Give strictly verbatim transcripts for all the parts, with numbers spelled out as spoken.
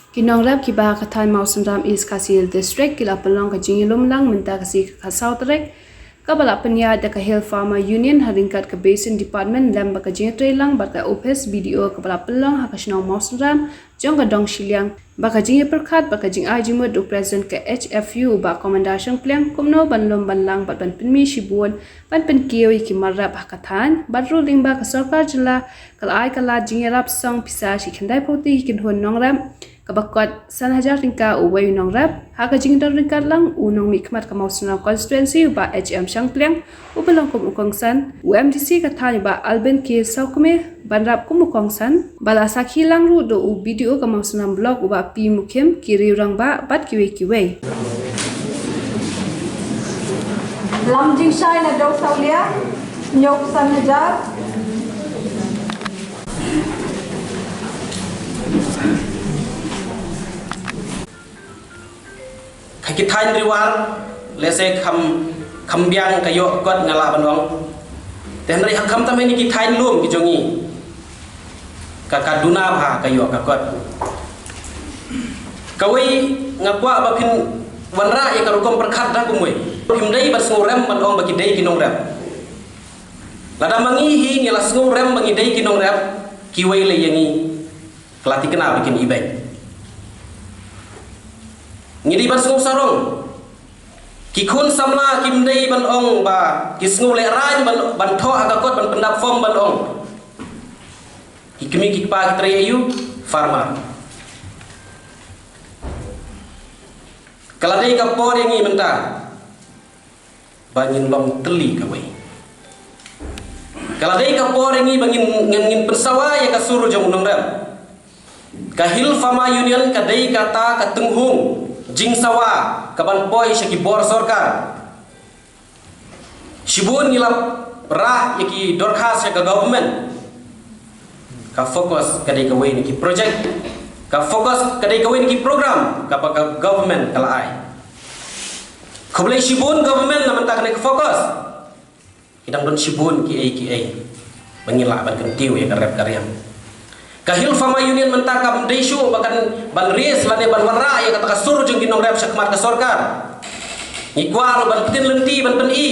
Ki nongrep kiba ha ka thaiñ Mawsynram, East Khasi Hills District, ki la pynlong ka jingïalum lang mynta ka sngi ka khatsaw tarik, kaba la pynïaid da ka Hill Farmer Union ha ryngkat ka Basin Department lem bad ka jingïatreilang bad ka ophis B D O kaba la pynlong ha ka shnong Mawsynram jong ka dong shiliang, bad ka jingïapyrkhat bad ka jingai jingmut u President ka H F U u Bah Commander Shangpliang kumno ban lum ban lang bad ban pynmih shibun ban pynkiew ïa ki mar rep ha ka thaiñ, bad ruh lyngba ka sorkar jylla ka la ai ka lad jingïarap song pisa shi khyndai phew tylli ki kynhun nongrep, kaba kot san hajar tyngka uwei u nongrep. Ha ka jingdon ryngkat lang, u nongmihkhmat ka Mawsynram constituency u Bah H M Shangpliang u pynlong kum u kongsan, u M D C ka thaiñ u Bah Alvin K Sawkmie ban rep kum u kongsan, ba la sakhi lang ruh da u B D O ka Mawsynram Block u Bah P Mukhim, ki riew rangbah bad kiwei kiwei. Lam jingshai na Dewsawlia, hynñiew san hajar. Ha ki thaiñ Ri War, lehse kham, kham biang ka ïoh kot nga lah ban ong. Te hynrei ha kham tam ha kine ki thaiñ lum ki jong ngi, ka, ka duna bha ka ïoh ka kot. Kawei, nga kwah ba phin wanrah ïa ka rukom pyrkhat da kumwei. Phim dei ban sngewrem ban ong ba ki dei ki nongrep. Lada ma ngi hi ngi la sngewrem ba ngi dei ki nongrep, kiwei lei ïa ngi ka la thikna ba kin ibeiñ. Ngi dei ban sngewsarong. Ki khun samla kim dei ban ong ba ki sngewlehraiñ ban, ban thoh ha ka kot ban pyndap form ban ong. Ki kmie ki kpa ki trei aïu? Farmer. Ka la dei ka por ïa ngi mynta ba ngin long tylli kawei. Ka la dei ka por ïa ngi ba ngin, ngin, ngin pynsawa ïa ka sur jong u nongrep. Ka Hill Farmer Union ka dei kata ka tynghung jingsawa kaban poi sha ki bor sorkar. Shibun ngi la rah ïa ki dorkhas sha ka government. Ka focus ka dei kawei na ki project. Ka focus ka dei kawei na ki program kaba ka government ka la ai. Khublei shibun government na mynta kane ka focus. Ki dang don shibun kiei kiei ba ngi lah ban kyntiew ïa ka rep ka riang. Ka Hill Farmer Union mynta kam dei shuh ba kan ban raise lane ban wanrah ïa kata ka sur jong ki nongrep shakhmat ka sorkar. Ngi kwah ruh ban pynlynti ban pyni,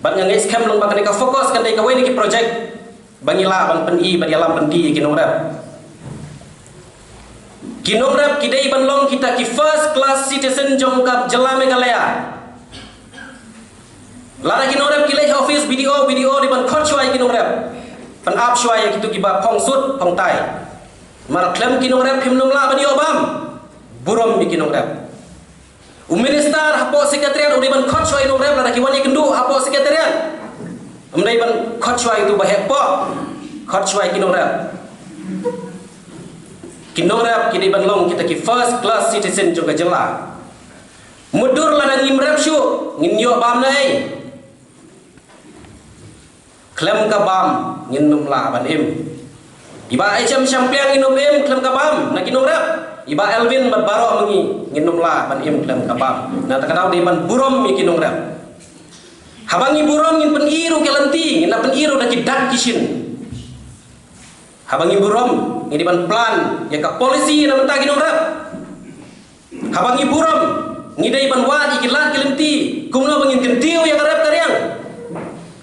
bad nga ngeit skhem long ba kane ka focus kan dei kawei na ki project ba ngi lah ban pyni bad ïalam pyni ïa ki nongrep. Ki nongrep ki dei ban long kita ki first class citizen jong ka jylla Meghalaya. Lada ki nongrep ki leit ha office B D O, B D O dei ban khot shuwa ïa ki nongrep, pynap shuwa ïa kito kiba phong suit phong tie. Namar khlem ki nongrep phim nym lah ban ïoh bam. Burom ïa ki nongrep. U minister hapoh secretariat u dei ban khot shuwa ïa u nongrep lada ki wan ïakynduh hapoh secretariat. Ym dei ban khot shuwa ïa uto uba heh poh. Khot shuwa ïa ki nongrep. Ki nongrep ki dei ban long kita ki first class citizen jong ka jylla. Mutdur lada ngim rep shuh ngin ïoh bam naei? Khlem ka bam ngin nym lah ban im. I Bah H M Shangpliang in ym im khlem ka bam na ki nongrep. I Bah Elwin bad baroh ma ngi ngin nym lah ban im khlem ka bam. Na kata ka daw dei ban burom ïa ki nongrep. Haba ngi burom ngin pyni ruh ki lynti, ngin da pyni ruh da ki dak ki shin. Haba ngi burom ngi dei ban plan ïa ka policy na bynta ki nongrep. Haba ngi burom ngi dei ban wad ïa ki lad ki lynti kumno ba ngin kyntiew ïa ka rep ka riang.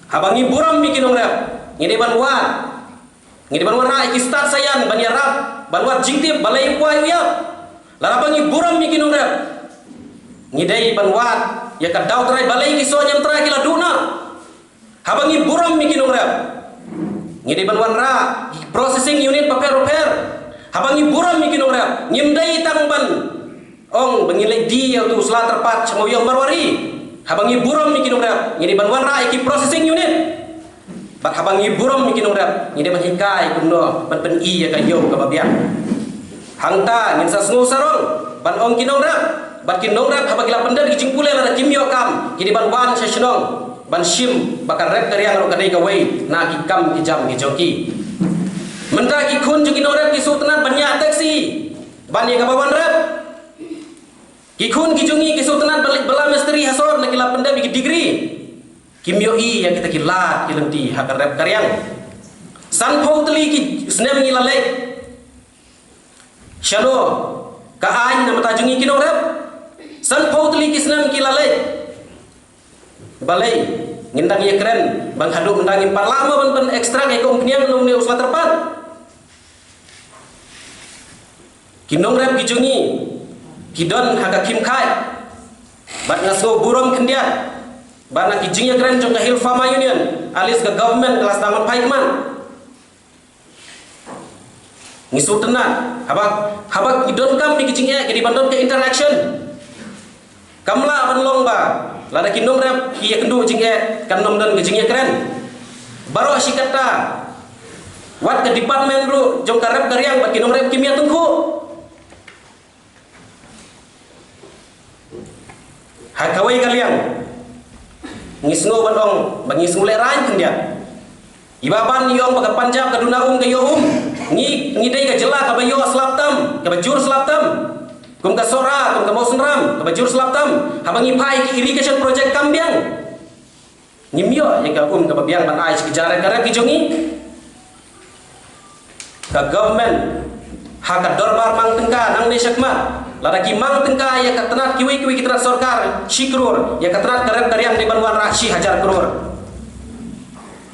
Haba ngi burom ïa ki nongrep ngi dei ban wad, ngi dei ban wanrah ïa ki stad saian ban ïarap, ban wad jingtip balei u kwai u ïap. Lada ba ngi burom ïa ki nongrep ngi dei ban wad ïa ka daw trai balei ki soh ñiamtra ki la duh noh. Haba ngi burom ïa ki nongrep ngi dei ban wanrah ki processing unit bapher bapher. Haba ngi burom ïa ki nongrep ngim dei tang ban ong ba ngi leit die ïa uto u sla tyrpad sha Mawïong Marwari. Haba ngi burom ïa ki nongrep ngi dei ban wanrah ïa ki processing unit. Bad haba ngi burom ïa ki nongrep ngi dei ban hikai kumno ban pyni ïa ka ïew kaba biang. Hangta ngin sa sngewsarong ban ong ki nongrep, bad ki nongrep haba ki la pyndep ïa ki jingpule lada kim ïoh kam ki dei ban wan sha shnong ban shim ba ka rep ka riang ruh ka dei kawei na ki kam ki jam ki jong ki. Mynta ki khun jong ki nongrep ki sngewtynnat ban ñiah taxi ban ïa kaba wan rep. Ki khun ki jong ngi ki sngewtynnat ban leit bylla mistri ha sor na ki la pyndep ïa ki degree. Kim ïohi ïa kita ki lad ki lynti ha ka rep ka riang. Sanphew tylli ki snem ngi la leit. Shano Ka aiñ na mynta jong ngi ki nongrep, sanphew tylli ki snem ki la leit. Balei ngin dang ïakren ba haduh mynta ngim pat lah mo ban pyn extract ïa ka umphniang na une u sla tyrpad? Ki nongrep ki jong ngi ki don ha ka khim khait. Bad nga sngew burom khyndiat ba na ki jingïakren jong ka Hill Farmer Union, at least ka government ka la sdang ban phai khmat. Ngi sngewtynnat haba, haba ki donkam ïa ki jingeh ki dei ban don ka interaction. Kam lah ban long ba lada ki nongrep ki ïakynduh jingeh kan ym don ka jingïakren. Baroh shi katta, wat ka department ruh jong ka rep ka riang bad ki nongrep kim ïatyngkhuh. Ha kawei ka liang ngi sngew ban ong ba ngi sngew lehraiñ khyndiat. Iba ban ïa ong ba ka Punjab ka duna um ka ïoh um. Ngi, ngi dei ka jylla kaba ïoh slap tam, kaba jur slap tam. Kum ka Sohra, kum ka Mawsynram, kaba jur slap tam. Haba ngi phai ki irrigation project kam biang. Ngim ïoh ïa ka um kaba biang ban ai sha ki jaka rep ki jong ngi. Ka government ha ka dorbar mang tyngka nangne shakhmat. Lada ki mang tyngka ïa ka tnat kiwei kiwei ki tnat sorkar shi klur, ïa ka tnat ka rep ka riang dei ban wanrah shi hajar klur.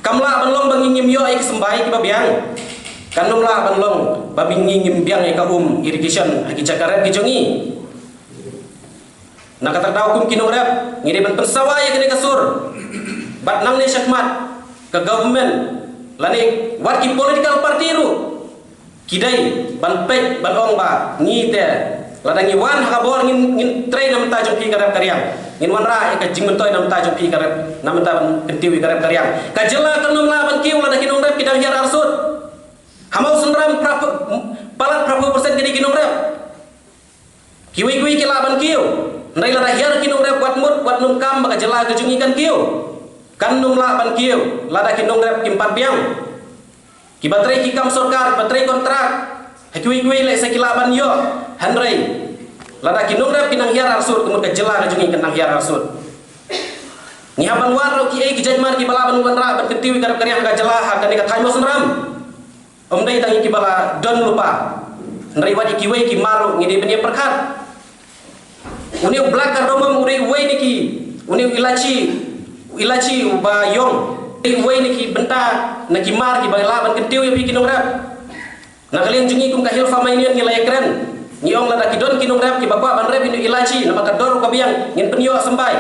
Kam lah ban long ba ngi ngim ïoh ïa ki symbai kiba biang. Kan ym lah ban long ba ngi ngim biang ïa ka um irrigation ha ki jaka rep ki jong ngi. Na kata ka daw kum ki nongrep ngi dei ban pynsawa ïa kane ka sur. Bad nangne shakhmat ka government lane wat ki political party ruh ki dei ban peit ban ong ba ngi te lada ngi wan ha ka bor ngin, ngin trei na bynta jong phi ka rep ka riang. Ngin wanrah ïa ka jingmyntoi na bynta jong phi ka rep, na bynta ban kyntiew ïa ka rep ka riang. Ka jylla kan ym lah ban kiew lada ki nongrep ki dang hiar arsut. Ha Mawsynram phra, palat phra phew percent ki dei ki nongrep. Kiwei kiwei ki lah ban kiew. Hynrei lada hiar ki nongrep wat mut, wat nym kam ba ka jylla ka jong ngi kan kiew. Kan nym lah ban kiew lada ki nongrep kim pat biang. Kiba trei ki kam sorkar, kiba trei kontrak, ha kiwei kiwei lehse ki lah ban ïoh. Hynrei lada ki nongrep ki nang hiar arsut, ka mut ka jylla ka jong ngi kan nang hiar arsut. Ngi hap ban wad ruh kiei ki jait mar kiba lah ban wanrah ban kyntiew ïa ka rep ka riang ka jylla ha kane ka thaiñ Mawsynram. Ym dei tang ïa kiba la don lypa, hynrei wat ïa kiwei ki mar ruh ngi dei ban ïa pyrkhat. Une u black cardamom u dei uwei na ki, une u ilachi, u ilachi uba ïong, u dei uwei na ki bynta, na ki mar kiba lah ban kyntiew ïa phi ki nongrep. Na ka liang jong ngi kum ka Hill Farmer Union ngi la ïakren, ngi ong lada ki don ki nongrep kiba kwah ban rep ïa une u ilachi, namar ka dor ruh ka biang, ngin pynïoh symbai.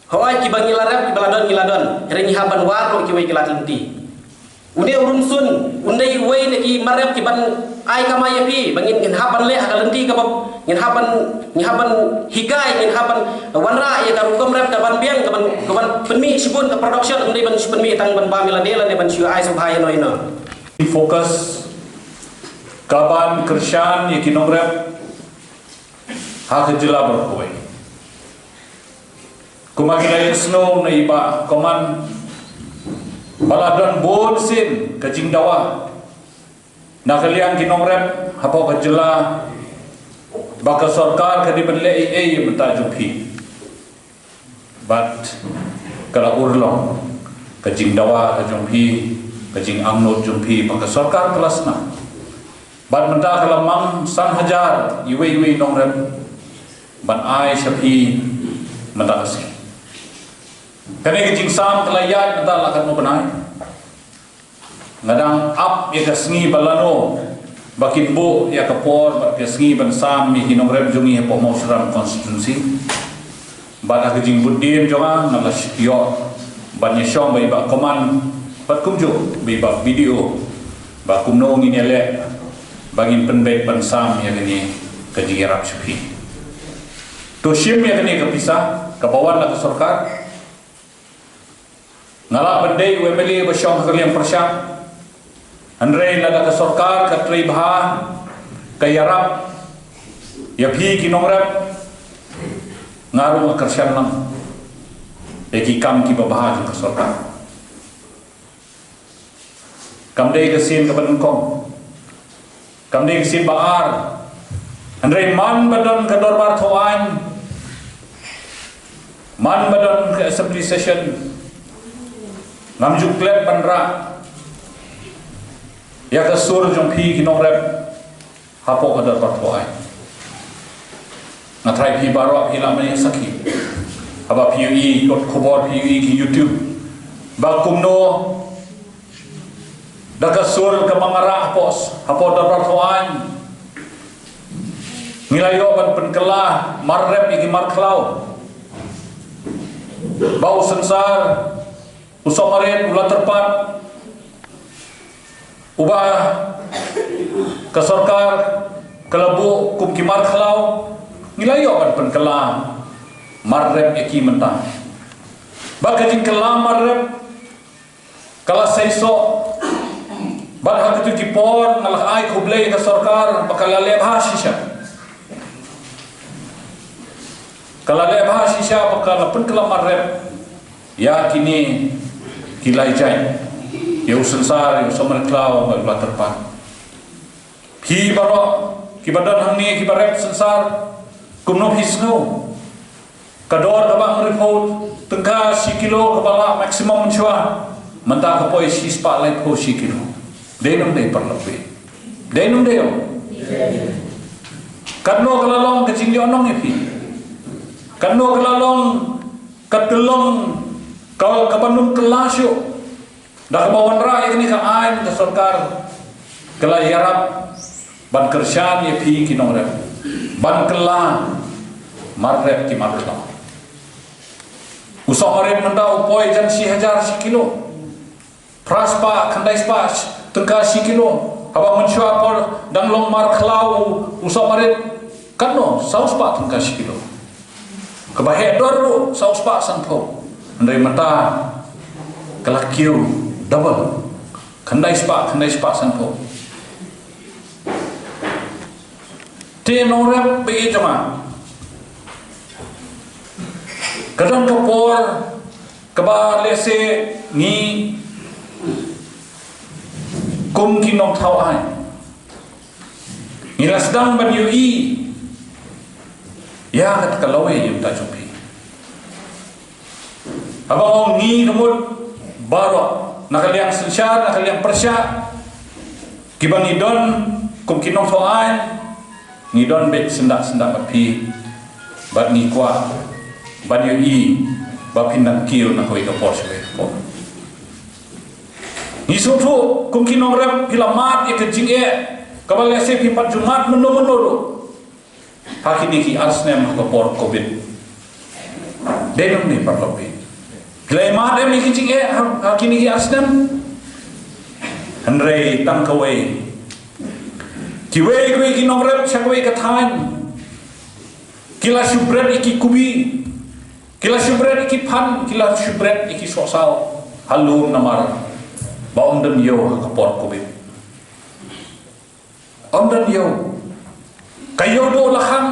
Hooid, kiba ngi la rep, kiba la don ngi la don. Hynrei ngi hap ban wad ruh kiwei ki lad lynti. Une u rynsun un dei uwei na ki mar rep kiban ai kamai ïa phi, ba ngin, ngin hap ban leh ha ka lynti kaba, ngin hap ban, ngin hap ban hikai, ngin hap ban wanrah ïa ka rukom rep kaban biang, kaban, kaban pynmih shibun ka production, ym dei ban shu pynmih tang ban bam ïa lade lane ban shu ai sngewbha ïano ïano. Focus kaban kyrshan ïa ki nongrep ha ka jylla baroh kawei. Kumba ngi la ïohsngew na i Bah Command ba la don bun sien ka jingdawa na ka liang ki nongrep hapoh ka jylla ba ka sorkar ka dei ban leh ei ei ïa ka bynta jong phi. Bad ka la urlong ka jingdawa ka jong phi, ka jingangnud jong phi ba ka sorkar ka la sna. Bad mynta ka la mang san hajar iwei iwei nongrep ban ai sha phi mynta ka sngi. Kane ka jingsam ka la ïaid mynta la katno bnai. Nga dang ap ïa ka sngi ba lano ba kin buh ïa ka por bad ka sngi ban sam ïa ki nongrep jong ngi hapoh Mawsynram constituency. Bad ha ka jingbud dien jong nga nga la sh-, ïoh ban ïashong bad i Bah Command bad kumjuh bad i Bah B D O ba kumno ngin ïaleh ba ngin pynbeit ban sam ïa kane ka jingïarap sha phi. To shim ïa kane ka pisa kaba wan na ka sorkar. Nga lah ban dei u M L A ba shong ha ka liang pyrshah. Hynrei lada ka sorkar ka trei bha, ka ïarap ïa phi ki nongrep, nga ruh nga kyrshan lang ïa ki kam kiba bha jong ka sorkar. Kam dei ka sien kaba nyngkong. Kam dei ka sien ba ar. Hynrei man ba don ka dorbar thaw aiñ, man ba don ka assembly session, ngam ju klet ban rah ïa ka sur jong phi ki nongrep. Hapoh ka dorbar thaw aiñ. Nga tharai phi baroh phi la mane sakhi. Haba phi ïohi kot khubor, phi ïohi ki YouTube, ba kumno da ka sur kaba nga rah hapoh, hapoh dorbar thaw aiñ, ngi la ïoh ban pynkylla mar rep ïa ki mar khlaw. Ba u synsar, u sohmarit, u la tyrpad, uba ka sorkar ka la buh kum ki mar khlaw, ngi la ïoh ban pynkylla mar rep ïa ki mynta. Ba ka jingkylla mar rep ka la seisoh. Bad ha kito ki por nga la ai khublei ïa ka sorkar ba ka la leh bha shisha. Ka la leh bha shisha ba ka la pynkylla mar rep ïa kine ki lai jait, ïa u synsar, ïa u sohmarit khlaw bad u la tyrpad. Phi baroh kiba don hangne kiba rep synsar, kumno phi sngew? Ka dor kaba hynriewphew tyngka shi kilo kaba la maximum mynshuwa, mynta ka poi shispah laiphew shi kilo. Dei ne ym dei, paralok? Dei ne ym dei, ong? Katno ka la long ka jingïohnong ïa phi? Katno ka la long ka tyllong ka, kaba nym kylla shuh? Da kaba wanrah ïa kane ka aiñ, ka sorkar ka la ïarap ban kyrshan ïa phi ki nongrep ban kylla mar rep ki mar khlaw. U sohmarit mynta u poi jan shi hajar shi kilo. Phra spah, khyndai spah tyngka shi kilo. Haba mynshuwa por dang long mar khlaw u, u sohmarit, katno? Saw spah tyngka shi kilo. Kaba heh dor ruh saw spah sanphew. Hynrei mynta ka la kiew double. Khyndai spah, khyndai spah sanphew. Te nongrep ba ïeit jong nga, ka don ka por kaba lehse ngi kum ki nongthaw aiñ ngi la sdang ban ïohi ïa kata ka lawei ïa uta jong phi. Haba ong ngi, ka mut baroh, na ka liang synshar, na ka liang pyrshah, kiba ngi don kum ki nongthaw aiñ, ngi don beit syndah syndah bad phi, bad ngi kwah ban ïohi ba phin nang kiew na kawei ka por sha kawei ka por. Ngi sngewthuh kum ki nongrep phi la mad ïa ka jingeh kaba lehse phim pat ju mad mynno mynno ruh ha kine ki ar snem ha ka por covid. Dei ne ym dei, paralok? Phi la mad em ïa ka jingeh ha, ha kine ki ar snem? Hynrei tang kawei, kiwei kiwei ki nongrep sha kawei ka thaiñ ki la shu bret ïa ki kubi, ki la shu bret ïa ki phan, ki la shu bret ïa ki sohsaw ha lum namar ba ym don ïew ha ka por covid. Ym don ïew. Ka ïew duh la khang.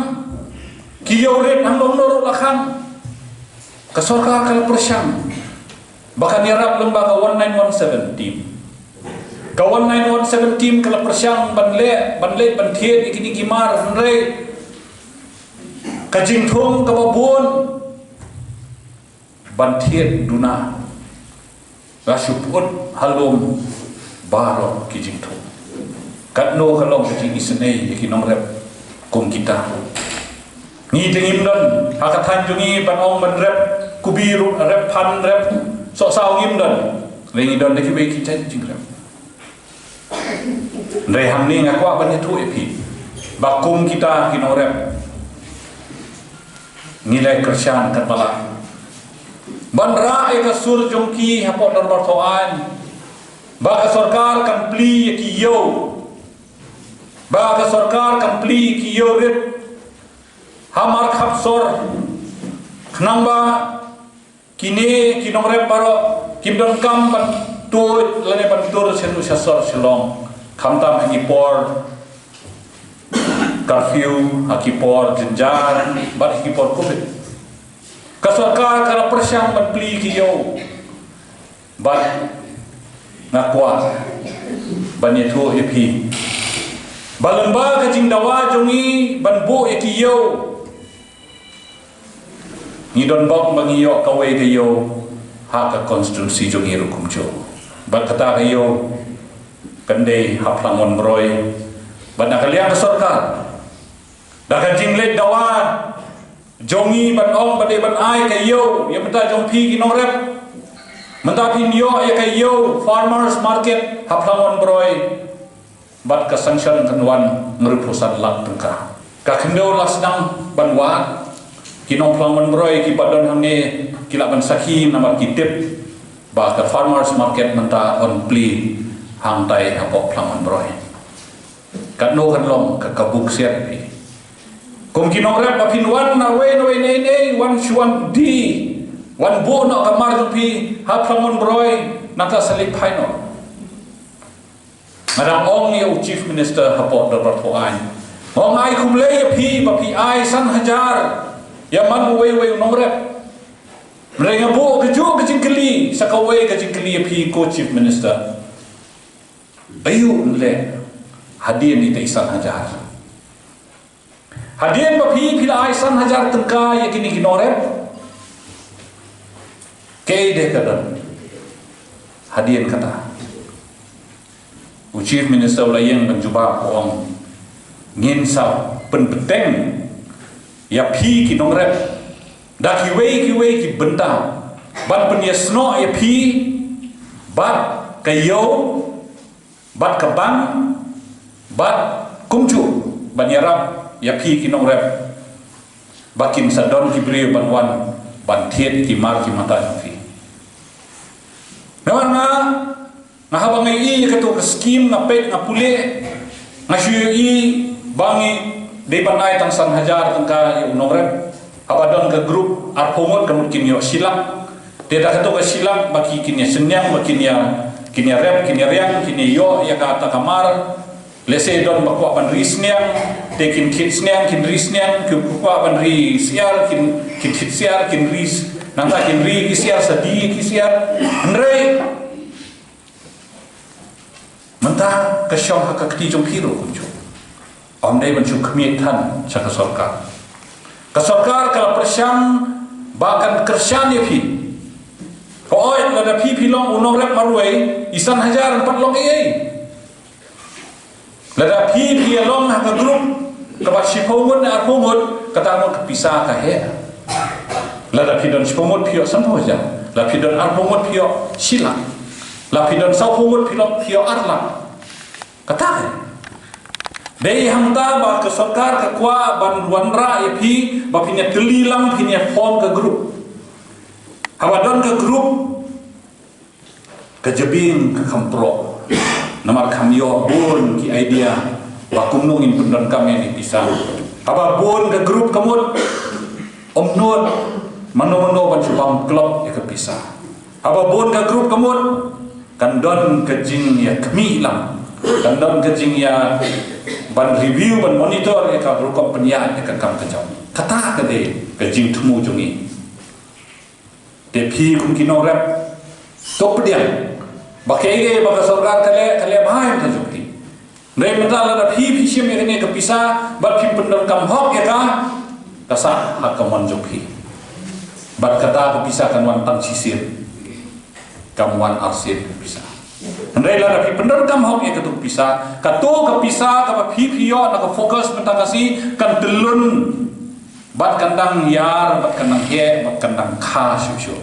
Ki ïew rit hangno hangno ruh la khang. Ka sorkar ka la pyrshang ba kan ïarap lyngba ka one nine one seven team. Ka one nine one seven team ka la pyrshang ban leh, ban leh, ban thied ïa kine ki mar, hynrei ka jingthung kaba bun ban thied duna, la shu pyut ha lum baroh ki jingthung. Katno ka long ka jingisynei ïa ki nongrep kum kita. Ngi te ngim don ha ka thaiñ jong ngi ban ong ban rep kubi ruh, rep phan, rep sohsaw, ngim don. Hynrei ngi don da kiwei ki jait jingrep. Hynrei hangne nga kwah ban ïathuh ïa phi ba kum kita ki nongrep ngi la kyrshan katba lah ban rah ïa ka sur jong ki hapoh dorbar thaw aiñ, ba ka sorkar kan plie ïa ki ïew, ba ka sorkar kan plie ïa ki ïew rit ha markhap sor, khnang ba kine ki nongrep baroh kim donkam ban tuid lane ban tur sha nu sha sor sha long, khamtam ha ki por curfew, ha ki por jynjar bad ha ki por covid. Ka sorkar ka la pyrshang ban plie ki ïew. Bad nga kwah ban ïathuh ïa phi ba lyngba ka jingdawa jong ngi ban buh ïa ki ïew, ngi don bok ba ngi ïoh kawei ka ïew ha ka constituency jong ngi ruh kumjuh. Bad kata ka ïew kan dei ha Phlang Wanbroi, Bad na ka liang ka sorkar, da ka jingleit dawa jong ngi ban ong ba dei ban ai ka ïew ïa mynta jong phi ki nongrep. Mynta phin ïoh ïa ka ïew farmers market ha Phlang Wanbroi. Bad ka sanction kan wan hynriewphew san lak tyngka. Ka khyndew la sdang ban wad. Ki nong Phlang Wanbroi kiba don hangne ki lah ban sakhi namar ki tip ba ka farmers market mynta yn plie hangtai hapoh Phlang Wanbroi. Katno kan long ka kabu ksiar phi. Kum ki nongrep ba phin wan na wei na wei nei nei, wan shu wan die, wan buh noh ka mar jong phi ha Phlang Wanbroi, nangta sa leit phai noh. Nga dang ong ïa u Chief Minister hapoh dorbar phew aiñ. Nga ong ai khublei ïa phi ba phi ai san hajar ïa man uwei uwei u nongrep. Hynrei nga buh kajuh ka jingkylli, sa kawei ka jingkylli ïa phi ko Chief Minister. Aïu yn leh hadien ita i san hajar? Hadien ba phi phi la ai san hajar tyngka ïa kine ki nongrep, kaei de ka don hadien kata? U Chief Minister u la ïeng ban jubab, u ong, ngin sa pynbteng ïa phi ki nongrep da kiwei kiwei ki bynta ban pynïasnoh ïa phi bad ka ïew bad ka bank bad kumjuh ban ïarap ïa phi ki nongrep ba kin sa don ki briew ban wan ban thied ki mar ki mata jong phi. Namar nga, nga haba nga ïohi ïa kato ka skim, nga peit nga pule, nga shu ïohi ba ngi dei ban ai tang san hajar tyngka ïa u nongrep. Haba don ka group arphew ngut ka mut kin ïoh shi lak. Te da kato ka shi lak ba ki kin ïa synñiang, ba kin ïa, kin ïa rep, kin ïa riang, kin ïa ïoh ïa kata ka mar. Lehse don ba kwah ban ri synñiang, te kin thied synñiang, kin ri synñiang, ki kwah ban ri syiar, kin, kin thied syiar, kin ri s-, nangta kin ri ki syiar, sa die ki syiar. Hynrei mynta ka shong ha ka kti jong phi ruh kumjuh. Ym dei ban shu khmih than sha ka sorkar. Ka sorkar ka la pyrshang ba kan kyrshan ïa phi. Hooid, lada phi phi long u nongrep marwei, i san hajar yn pat long ei ei. Lada phi phi ïalong ha ka group kaba shiphew ngut ne arphew ngut, kata ngut ka pisa ka heh. Lada phi don shiphew ngut phi ïoh sanphew hajar, lada phi don arphew ngut phi ïoh shi lak, lada phi don sawphew ngut phi ïoh, phi ïoh ar lak. Kata ka dei hangta ba ka sorkar ka kwah ban wanrah ïa phi ba phin ïa tylli lang, phin ïa form ka group. Haba don ka group, ka jabieng ka kham proh. Namar kham ïoh bun ki idea ba kumno ngin pyndonkam ïa ki pisa. Haba bun ka group ka mut, ym nud mano mano ban shu bam klop ïa ka pisa. Haba bun ka group ka mut, kan don ka jingïakhmih lang, kan don ka jingïa ban review, ban monitor ïa ka rukom pynïaid ïa ka kam ka jam. Kata ka dei ka jingthmu jong ngi. Te phi kum ki nongrep, to pdiang ba kaei kaei ba ka sorkar ka leh, ka leh bha ïa ka jong phi. Hynrei mynta lada phi phi shim ïa kane ka pisa bad phim pyndonkam hok ïa ka, ka sah ha ka mon jong phi. Bad kata ka pisa kan wan tang shisien, kam wan arsien ka pisa. Hynrei lada phi pyndonkam hok ïa kato ka pisa, kato ka pisa kaba phi phi ïoh na ka FOCUS mynta ka sngi kan tyllun bad kan dang ïar, bad kan dang heh, bad kan dang kha shuh shuh.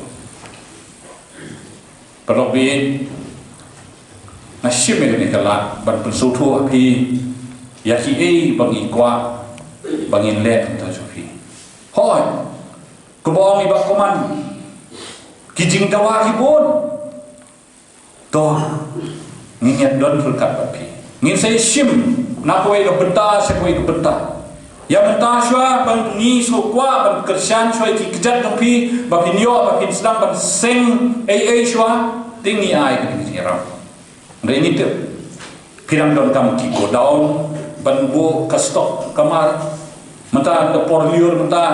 Paralok baieit, nga shim ïa kane ka lad ban pynsngewthuh ha phi ïa kiei ba ngi kwah ba ngin leh kumta jong phi. Hooid, kumba ong i Bah Command, ki jingdawa ki bun. To, ngin ïa don ryngkat bad phi. Ngin sa ïa shim na kawei ka bynta sha kawei ka bynta. Ïa mynta shuwa ba ngi sngewkwah ban kyrshan shuwa ïa ki kjat jong phi ba phin ïoh, ba phin sdang ban seng ei ei shuwa, te ngi ai ka jingïarap. Hynrei ngi tip phi dang donkam ki godown ban buh ka stock ka mar. Mynta ka por lyiur mynta,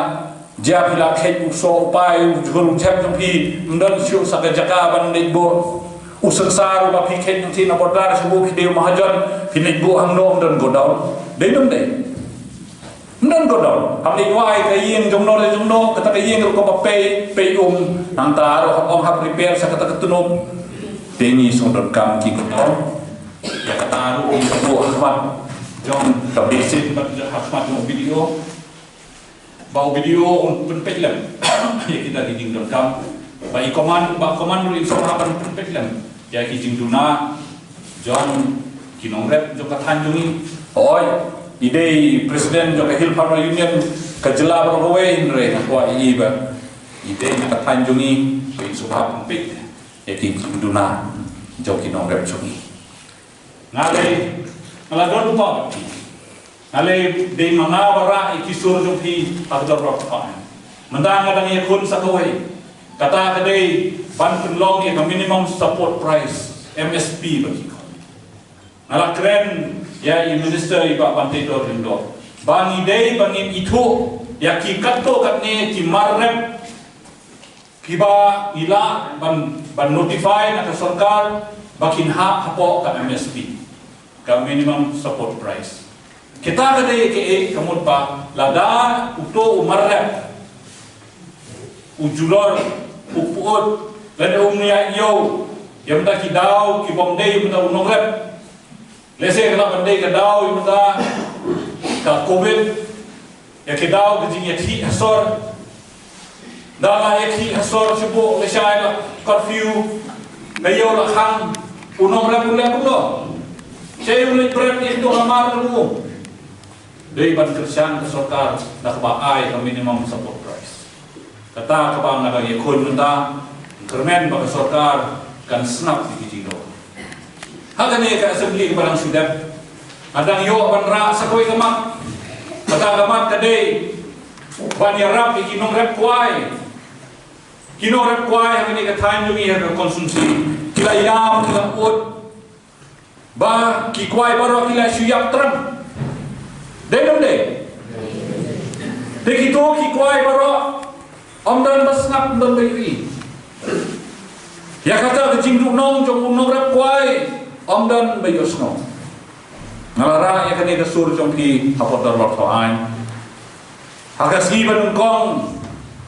jia phi la kheit u soh u pai u jhur u jhep jong phi, ym don shuh sa ka jaka ban leit buh. U synsar uba phi kheit jong phi na border shu buh, phi dei u mahajon, phi leit buh hangno, ym don godown? Dei ym dei? Ym don godown. Hap leit wai ka ïing jongno le jongno, kata ka ïing ruh kaba pei pei um, nangta ruh hap ong hap repair sa kata ka tnum. Te ngi shu donkam ki godown. Ïa kata ruh ngi buh ha khmat. Jong ka basin bad jong ha khmat jong u B D O. Ba u B D O un pynpeit lem ïa kita ki jingdonkam. Ba i command, ba command ruh in sngewbha ban pynpeit lem ïa ki jingduna jong ki nongrep jong ka thaiñ jong ngi. Hooid, i dei president jong ka Hill Farmer Union ka jylla baroh kawei, hynrei nga kwah ïa i ba i dei na ka thaiñ jong ngi, ba i sngewbha pynpeit ïa ki jingduna jong ki nongrep jong ngi. Nga lei, nga la don u pa bad phi. Nga lei dei ma nga ba rah ïa ki sur jong phi ha ka dorbar pha. Mynta nga dang ïakhun sa kawei. Kata ka dei ban pynlong ïa ka minimum support price, M S P ba ki khot. Nga la kren ïa i minister, i Bah Banteidor Lyngdoh, ba ngi dei ba ngin ithuh ïa ki katto katne ki mar rep kiba ngi lah ban, ban notify na ka sorkar ba kin hap hapoh ka M S P, ka minimum support price. Kita ka dei kaei? Ka mut ba lada uto u mar rep, u julor, u pyut, lada um ïa ïoh ïa mynta ki daw ki bym dei mynta u nongrep. Lehse ka lah ban dei ka daw ïa mynta ka covid, ïa ki daw ka jingïakhih ha sor. Da la ïakhih ha sor shuh, lehse la curfew, ka ïoh la khang, u nongrep u leh kumno? Sha u leit bret ïa uto u mar ruh. Dei ban kyrshan ka sorkar da kaba ai ka minimum support price. Kata kaba nga dang ïakhun mynta, kyrmen ba ka sorkar kan sngap ïa ki jingdonkam. Ha kane ka assembly kaba dang shu dep, nga dang ïoh ban rah sa kawei ka mat. Kata ka mat ka dei ban ïarap ïa ki nongrep kwai. Ki nongrep kwai ha kane ka thaiñ jong ngi, ha ka constituency, ki la ïam, ki la ud. Ba ki kwai baroh ki la shu ïap tram. Dei ne ym dei? Te kito ki kwai baroh, ym don ba sngap, ym don ba ïohi. Ïa kata ka jingduhnong jong u nongrep kwai, ym don ba ïohsngew. Nga la rah ïa kane ka sur jong phi hapoh dorbar thawaiñ. Ha ka sngi ba nyngkong,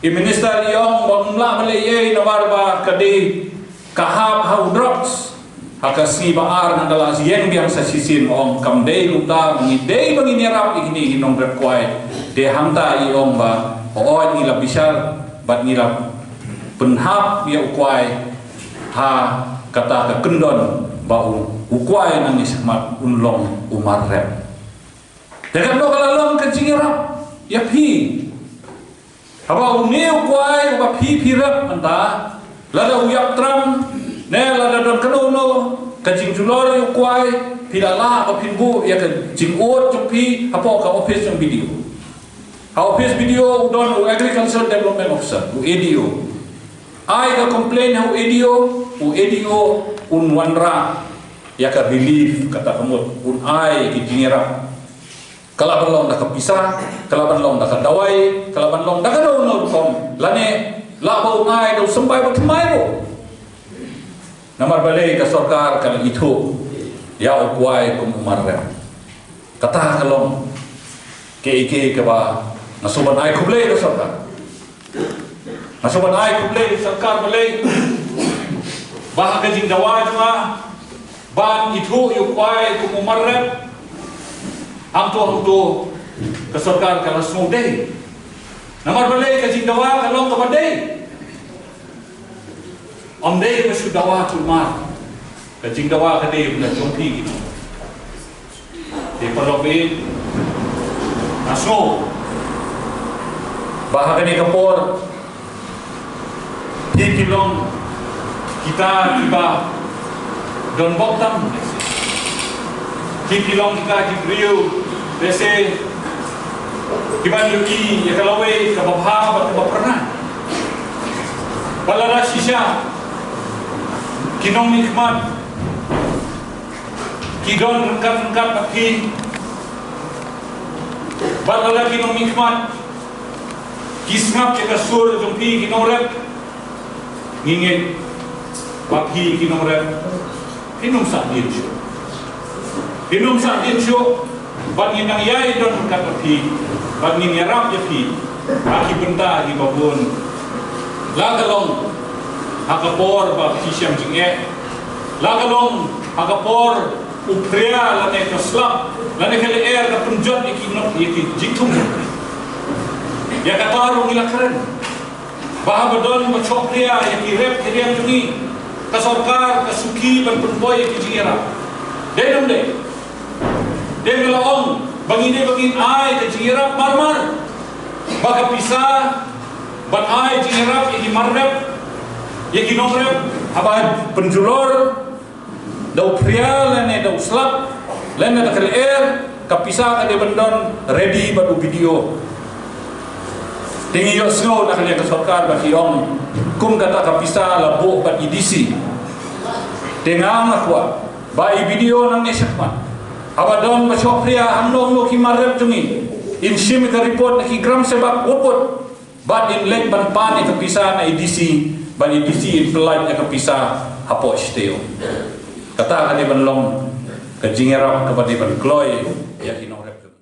i minister i ong ba ngim lah ban leh ei ei namar ba ka dei ka hap ha u drugs. Ha ka sngi ba ar nga la ïeng biang sa shisien, nga ong kam dei kumta, ngi dei ba ngin ïarap ïa kine ki nongrep kwai. Te hangta i ong ba hooid, ngi la bishar bad ngi la pynhap ïa u kwai ha kata ka kyndon ba u, u kwai nangne shakhmat un long u mar rep. Te katno ka la long ka jingïarap ïa phi. Haba une u kwai uba phi, phi rep mynta, lada u ïap tram, ne lada don kano kano ka jingjulor ïa u kwai, phi la lah ba phin buh ïa ka jingud jong phi hapoh ka office jong B D O. Ha office B D O u don u Agriculture Development Officer, u A D O. Ai ka complaint ha u A D O, u A D O un wanrah ïa ka relief, kata ka mut un ai ki jingïarap. Ka lah ban long da ka pisa, ka lah ban long da ka dawai, ka lah ban long da kano kano rukom. Lane lah ba u ngai da u symbai ba thymmai ruh. Namar balei? Ka sorkar ka la ithuh ïa u kwai kum u mar rep. Kata ka long kaei kaei kaba nga sngewbha ban ai khublei ïa ka sorkar. Nga sngewbha ban ai khublei ïa ka sorkar balei ba ha ka jingdawa jong nga ban ithuh ïa u kwai kum u mar rep, hangto hangto ka sorkar ka la sngewdei. Namar balei? Ka jingdawa ka long kaba dei. Ym dei ba shu dawa kulmar. Ka jingdawa ka dei ba na jong phi ki. Te paralok, nga sngew ba ha kane ka por phi phi long kita kiba don bok tam. Phi phi long kita ki briew, lehse, kiban ïohi ïa ka lawei kaba bha bad kaba phyrnai. Bad lada shisha ki nongmihkhmat ki don ryngkat ryngkat bad phi, bad lada ki nongmihkhmat ki sngap ïa ka sur jong phi ki nongrep, ngi ngeit ba phi ki nongrep phin ym sahdien shuh. Phin ym sahdien shuh. Bad ngin nang ïai don ryngkat bad phi, bad ngin ïarap ïa phi ha ki bynta kiba bun. La ka long ha ka por ba phi shem jingeh, la ka long ha ka por u phria lane ka slap lane ka lyer ka pynjot ïa ki nong, ïa ki jingthung. Ïa kata ruh ngi la kren ba haba don ba shoh phria ïa ki rep ki riang jong ngi, ka sorkar ka suki ban pynpoi ïa ki jingïarap. Dei ne ym dei? Dei, nga la ong ba ngi dei ba ngin ai ka jingïarap marmar, ba ka pisa ban ai jingïarap ïa ki mar rep, ïa ki nongrep, haba pynjulor da u phria lane da u slap lane da ka lyer, ka pisa ka dei ban don ready bad u B D O. Te ngi ïohsngew na ka liang ka sorkar ba ki ong kum kata ka pisa la buh bad i D C. Te nga ong nga kwah ba i B D O nangne shakhmat, haba don ba shoh phria hangno hangno ki mar rep jong ngi, in shim ïa ka report na ki gram sebak wut wut, bad in leit ban pan ïa ka pisa na i D C, bad i D C in pyllait ïa ka pisa hapoh shatei. Kata ka dei ban long ka jingïarap kaba dei ban kloi ïa ki nongrep.